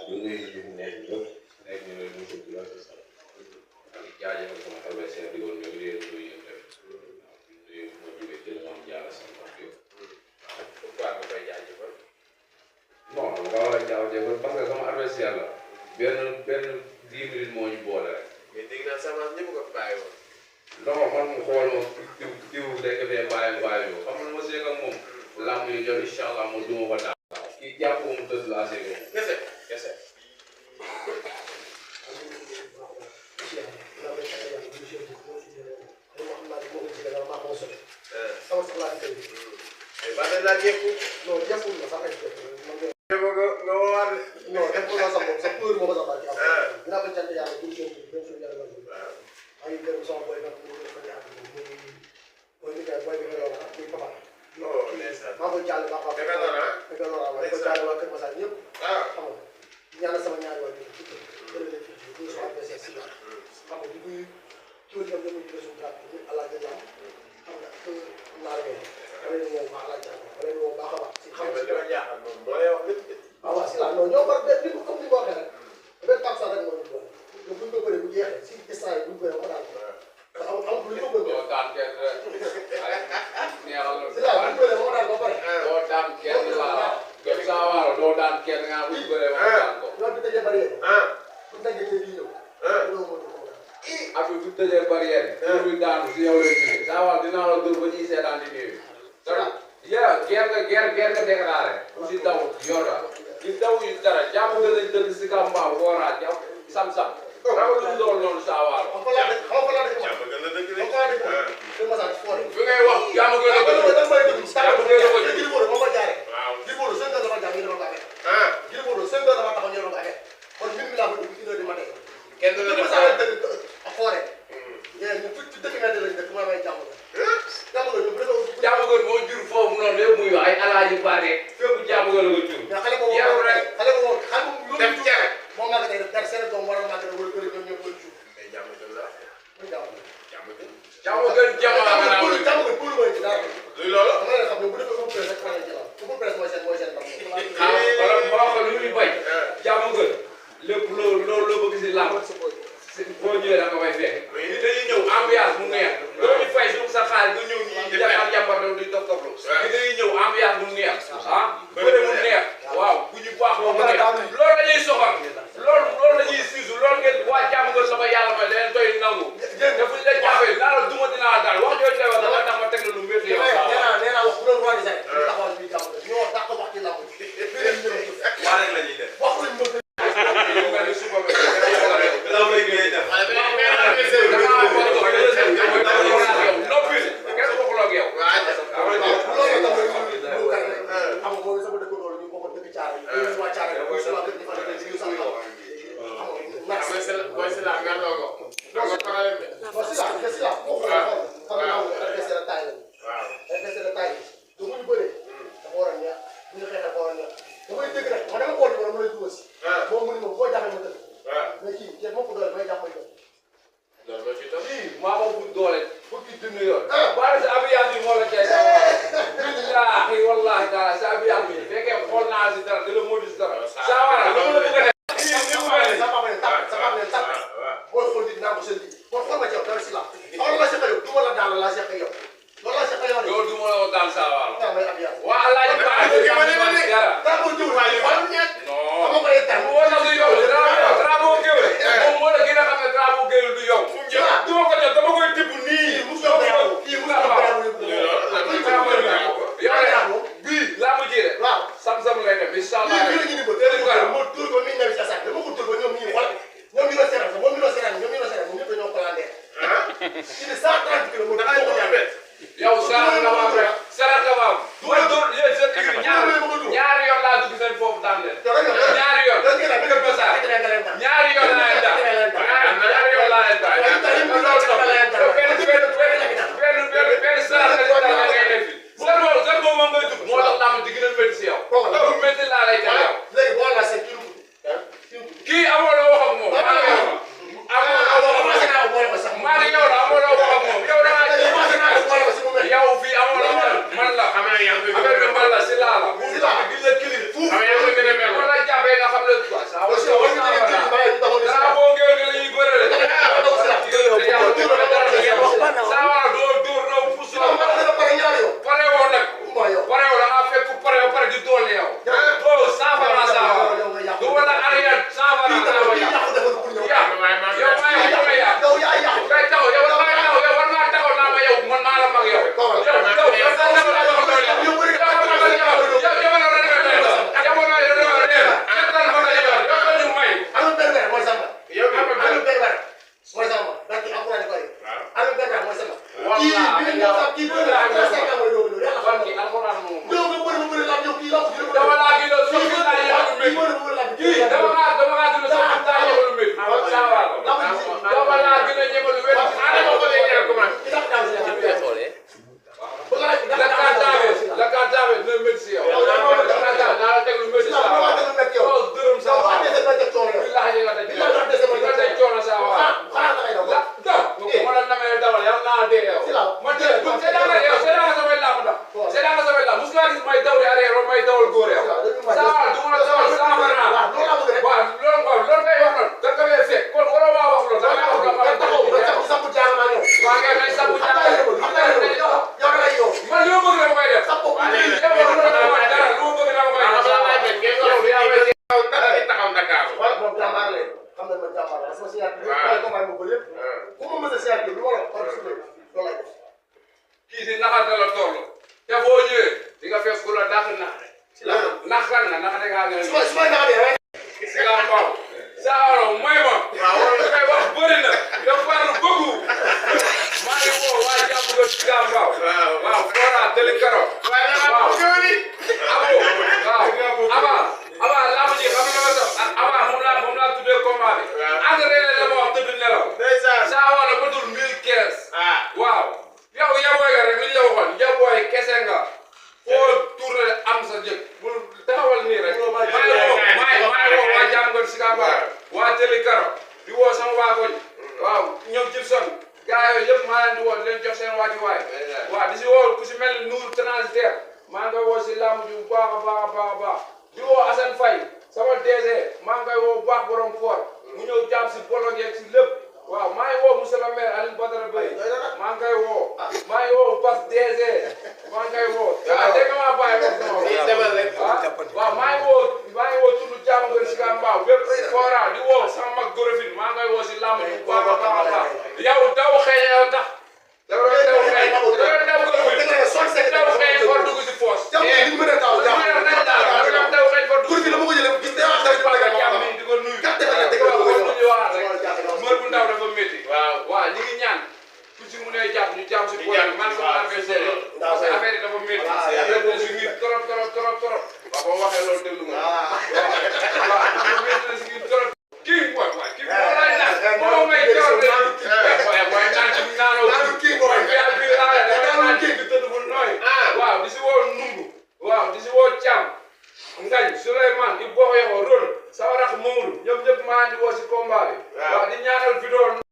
ñu ngi ñu nekk ñëpp nekk ñu ne ñu ko di la sax jaajëfal sama adversaire di woon ñu ngi leen nuyu yéen tamit nuyu ma jógee ci la am jaara sama wax yëpp pourquoi nga koy jaajëfal non nga war a jaajëfal parce que sama adversaire la benn 10 minutes moo ñu boole rek mais dégg naa sama ñëpp ko bàyyi woon non man mu xool ma diw rek fee bàyyi xam nga ma seeg ak moom lamb yi jot incha allah ma duma ba daal kii jàpp moom tëdd laa seeg moom kese Yo kii dama kaa dina sax daa ñëw lu métti. saa waat dama laa gën a ñëw lu wér. la kàntaabe dina métti si yow. naa la teg lu métti saa waat. dërëm saa waat. billahi nga teg coono saa waat. ma la namee dawal yow naa dee yow. ma teel seetaan nga samay làmb ndax. seetaan nga samay làmb mos ngaa gis may daw di arrière may dawal góor yow. saa waat du ma la dawal saa war naa. waaw loolu ngay wax noonu. da nga koy fekk kon waroo maa wax loolu. da nga wax loolu waaw kay nañ sampu jaar man loo bëgg dama koy def. dara loo bëgg dama koy def. taxaw Dakar. kii si naxante la toll. te boo ñëwee di nga fekk ku la dàq nax kan nga nax rek a ngeen. si la mbaw. saa mooy ma. waaw kay wax bëri na. dafa parle beaucoup. maa ngi woo waa jàmm nga si gaa mbaaw. waaw Fora Télé Karo. waaw Aba laa ji xam nga ma sax Aba moom laa tuddee combat bi. entraîné la ma wax tëdd nelaw. saa wala ba dul 1015. waaw yow yabooy nga rek li ñu la waxoon yabooy kese nga. foo tourné am sa jëg bul taxawal nii rek. maa woo waa jàmm nga si gaa mbaaw. waa Télé Karo di woo sama waa koñ. waaw ñoom Gibson. gaa yooyu yëpp maa leen di woo di leen jox seen wàccuwaay. waaw di si woo ku si mel ni Nour transitaire maa ngi koy woo si làmb ji bu baax a baax. di woo Assane Faye sama DG maa ngi koy woo bu baax borom foor mu ñëw jàpp si bolo yeeg si lépp. waaw maa ngi woo monsieur le maire Alioune Badara Beye maa ngi koy woo. maa ngi woo Bas DG maa ngi koy woo. ah dégg nga maa bàyyi ko waaw maa ngi woo tund jàmm nga si kaa mbaaw bépp Fora di woo sama mag Gorofine maa ngi koy woo si làmb ji bu baax a baax. yow daw xëy na yow tax. daw xëy Gorofine daw xëy for dugg si foos. waaw ñu ngi ñaan ku ci mu ne jàpp ñu jàpp si boole man sama adversaire parce que affaire yi dafa métti affaire bi si ngir trop waaw boo waxee loolu déglu nga waaw am na métti si ngir trop kii kii moo lay naan moo may joor de waaye naan ci naanoo kii mooy bi naan kii bi tëdd bu nooy waaw di si woo Numbu waaw di si woo Thiam Ngañ Souleymane i boo yoxoo Rôle sama rax Mamadou ñëpp maa di woo si combat bi waaw di ñaanal vidéo